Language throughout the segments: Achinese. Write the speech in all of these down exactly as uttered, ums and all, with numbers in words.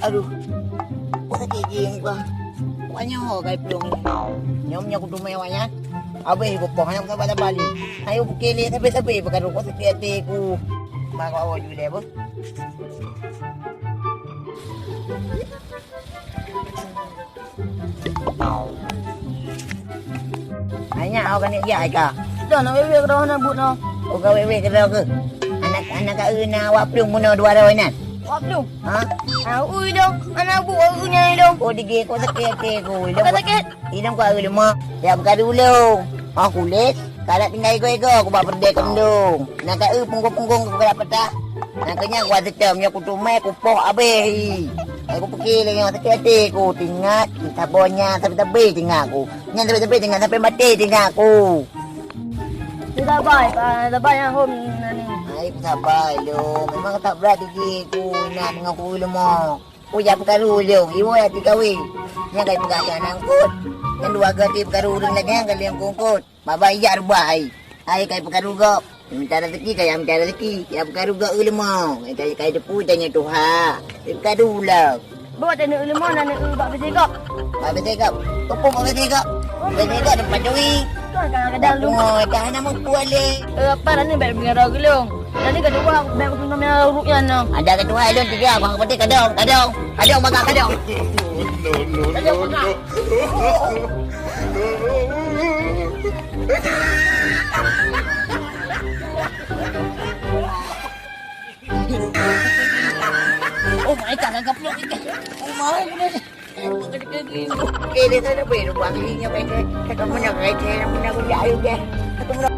Aduh. Kok sakét jih muka. Wak nyoe kai plueng. Nyoe meunyoe kuteumé wak nyan. Abéh kupoh, hana sabar-sabar lé. Ayo pukée lé sabe-sabe peukaru, kok sakét até ku. Ba kok awai ju lé beuh. Hai nyak, awak keuneuk jak hai ka? Dah, nak wéh-wéh keudroe hana buet noh. Oh, ka wéh-wéh keudroe keuh? Anak, anak ka eu na wak plueng bunoe dua droe nyan? Wak plueng? Ha? Ah, ui dong, anak buet wak eu nyan dong. Oh, dige, kok sakét até ku. Ka sakét? Ilong ku hareuem leumo. Ya, buka dulu. Oh, kulét. Kalak tinggai igo-igo, ku bak peureudèe kandong. Na ka eu punggong-punggong ku kalak patah. Na keunyan ku aseutém, nyoe ku teumé, ku poh abéh i. Ai ku pike lé nyoe sakét até ku, teuingat, saboh nyan sabe-sabe teuingat ku. Nyan sabe-sabe teuingat, sampai maté teuingat ku. Sabai, sabai nyang hom nani. Ai ku sabai lom. Memang tak brat diri ku, ingat dengan ku leumo. Kujak peukaru lôn, iwoe até kawé. Nyang kai peugah keu aneuk eungkôt. Nyang dua geuti peukaru ureueng lagèe nyan ka lheueh eungkôt. Baba ijak reubah hai. Hai kai peukaru gob. Minta rezeki, kai minta rezeki. Ya peukaru gob eu leumo. Kai, kai teupeu tanyoe tuha. Peukaru lom. Bôh tanyoe eu leumo na neu bak beusi gob. Bak beusi gob. Teupeu bak beusi gob. Beusi gob teumpat curi. Tuan ka kadang lu. Oh, dah hana mampu lé. Eh, apa dah ni baik dengar gulung. Jadi kedua, bèk keupeue nama ureueng nyan. Ada ketua lôn tiga, abang kepala kadang, kadang, kadang bangga, kadang. Kadang bangga. Oh my God, gagap lôn. Oh my God. Eh, dia tak ada boleh lupa dirinya, baik, baik. Kata mana, baik, baik, mana, baik, baik, baik. Kata mana.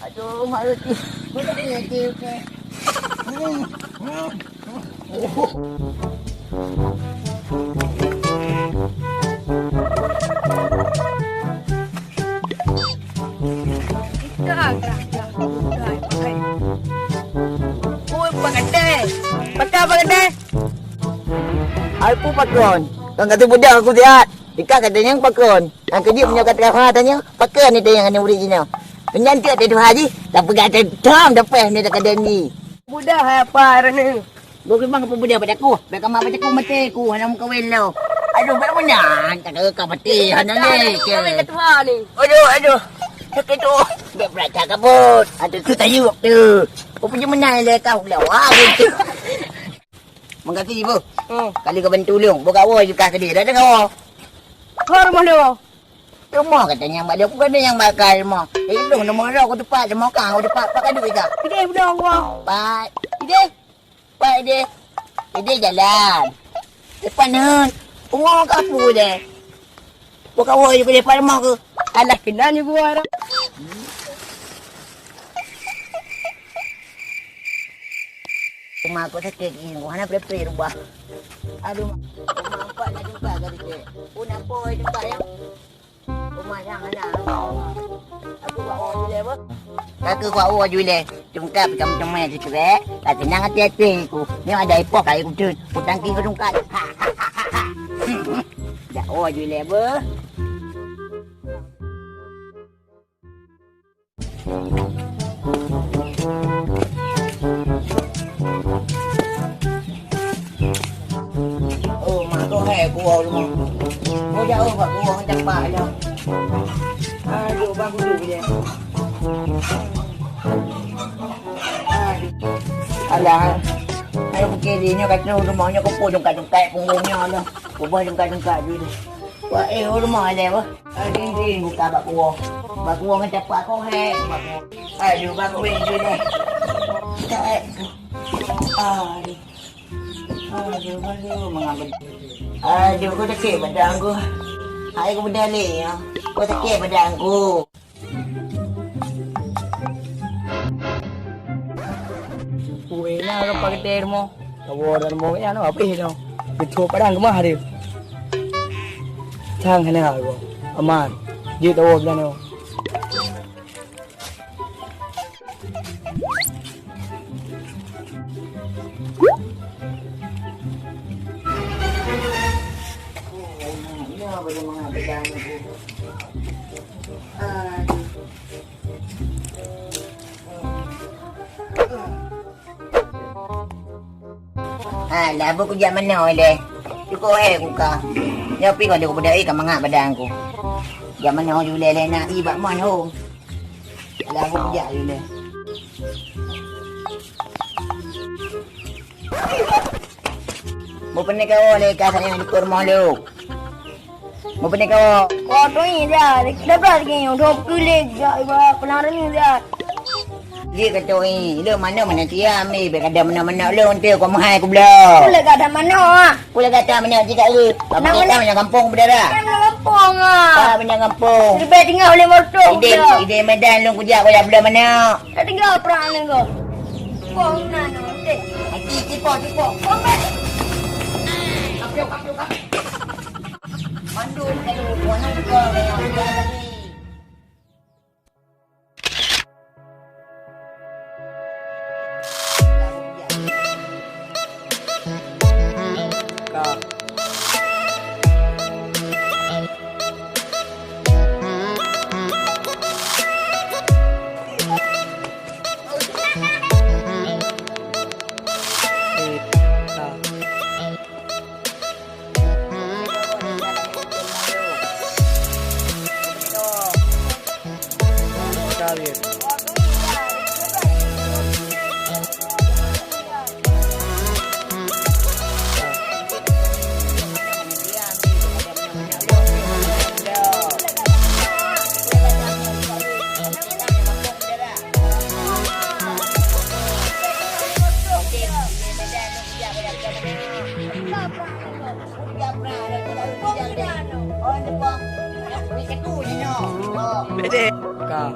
Aduh, mak roti. Betul ni, okey, okey. Hmm, hmm. Dah, dah, dah. Oi, Pak Gede. Pakon, Pak Gede? Ai, peue pakon? Kan kata budak aku siat. Ika kata nyang pakon. Nyang keudiek meunyoe ka teuka tanya, pakon ni tanya ngon ureueng jinoe. Meunyan tiek teuka haji, tapeugah teuka, tapeugah ni teuka janji. Budak hai apa rene? Bôh keumang apa budak bak aku? Bak kama bak aku maté ku hana meukawen lo. Aduh, bak meunan ka teuka maté hana lé. Kawin ke tuha ni. Aduh, aduh. Sakét tu. Dia berat tak kabut. Aduh, tu tayuk tu. Apa je menang le kau lawa gitu. Makasih, Bu. Hmm. Kali ka bantu lôn. Buka wo juga tadi. Dah dengar wo. Kau rumah dia. Rumah kata nyang bak dia, bukan dia nyang bakal rumah. Eh, lôn rumah dia, aku tepat rumah kau, aku tepat. Pak kadu ika. Ide udah wo. Pak. Ide. Pak ide. Ide jalan. Depan nun. Rumah kapu deh. Buka wo juga depan rumah ke. Alah kena ni buah. Rumah aku sakét ni, aku hana prepare rumah. Aduh, rumah empat nak jumpa tadi tu. Pun apa jumpa ya? Rumah yang hana. Aku buat orang julai apa? Aku buat orang julai. Tungkat macam-macam main situ eh. Tak tenang hati-hati aku. Ni ada ipok kali aku tu. Utang tiga tungkat. Dah orang julai apa? Oh, mak kau hai kuah rumah. Kau jauh bak kuah ngon capak je. Aduh, bang kudu je. Aduh. Alah. Ayo pike dia nyoe kata rumah nyoe kepuk jongkat-jongkat punggong nyoe lah. Ubah jongkat-jongkat dulu. Wah, eh, rumah ada apa? Aduh, buka bak kuah. Bak kuah ngon capak kau, hek. Bak kuah. Aduh, bak kuah ni deh. Hek. Aduh. Aduh, aduh, mengambil. Aduh, kau sakét badan aku. Hai, aku berdalih ya. Kau sakét badan aku. Supu ina ka pakai termo. Kawo dan mo ya no habis no. Betul padang kemah dia. Chang hana aku. Aman. Dia tahu bilang no. Ya, boleh mengambil dan aku. Alah, bu kujak manoe lé. Cukup eh kuka. Nyoe pi kalau budak eh ka mangat badan ku. Jak manoe ju lé lé nak i bak mon ho. Alah, bu kujak lé. Meupeunikawa lé ka sayang di kurma lu. Meupeunikawa. Kau tu ni dah, dah berapa lagi? Udah kulit dah, ibarat pelang renung dah. Dia kata ni, lu mana mana siam ni, bek ada mana-mana lu nanti kau mahai aku belah. Aku lega dah mana ah? Aku lega dah mana cakap lu. Kami mana kampung berdarah. Mana kampung ah? Ah, mana kampung. Lebih tinggal oleh motor. Ide, ide Medan lu kujak kau jak belah mana? Dah tinggal perang ni kau. Kau nak nanti. Nanti tipu tipu. Kau Mandul kayu, warna juga yang udah tadi. Bedek. Ka.